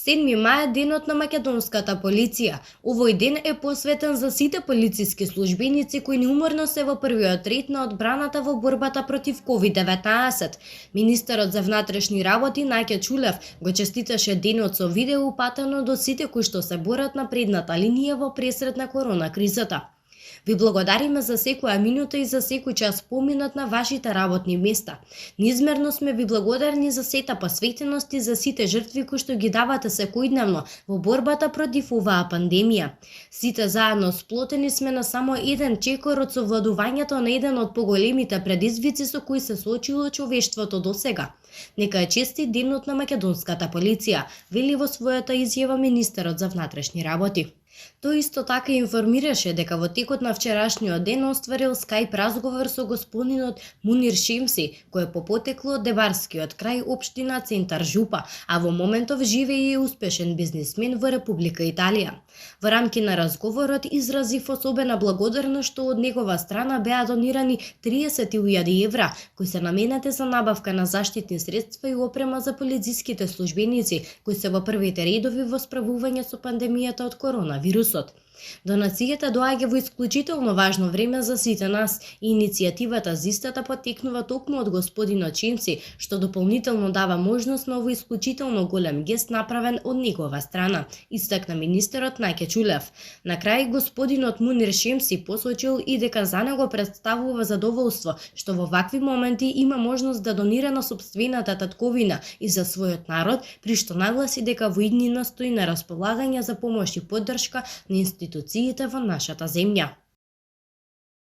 7 мај е денот на македонската полиција. Овој ден е посветен за сите полициски службеници кои неуморно се во првиот ред на одбраната во борбата против COVID-19. Министерот за внатрешни работи Наќа Чулев го честиташе денот со видео упатено до сите кои што се борат на предната линија во пресрет на корона кризата. Ви благодариме за секоја минута и за секој час поминат на вашите работни места. Неизмерно сме ви благодарни за сета посветеност и за сите жртви кои што ги давате секојдневно во борбата против оваа пандемија. Сите заедно сплотени сме на само еден чекор од совладувањето на еден од поголемите предизвици со кои се соочило човештвото досега. Нека е честит денот на македонската полиција, вели во својата изјава министерот за внатрешни работи. Тој исто така информираше дека во текот на вчерашниот ден остварил скајп разговор со господинот Мунир Шемси, кој е по потекло од Дебарскиот крај општина Центар Жупа, а во моментов живее и успешен бизнисмен во Република Италија. Во рамки на разговорот изразив особена благодарност што од негова страна беа донирани 30.000 евра, кои се наменети за набавка на заштитни средства и опрема за полициските службеници кои се во првите редови во справување со пандемијата од коронавирусот. Донацијата доаѓа во исклучително важно време за сите нас и иницијативата за истата потекнува токму од господинот Шемси, што дополнително дава можност на овој исклучително голем гест направен од негова страна, истакна министерот Наќа Чулев. На крај господинот Мунир Шемси посочил и дека за него представува задоволство што во вакви моменти има можност да донира на сопствената татковина и за својот народ, при што нагласи дека во иднина стои на располагање за помош и поддршка на институциите во нашата земја.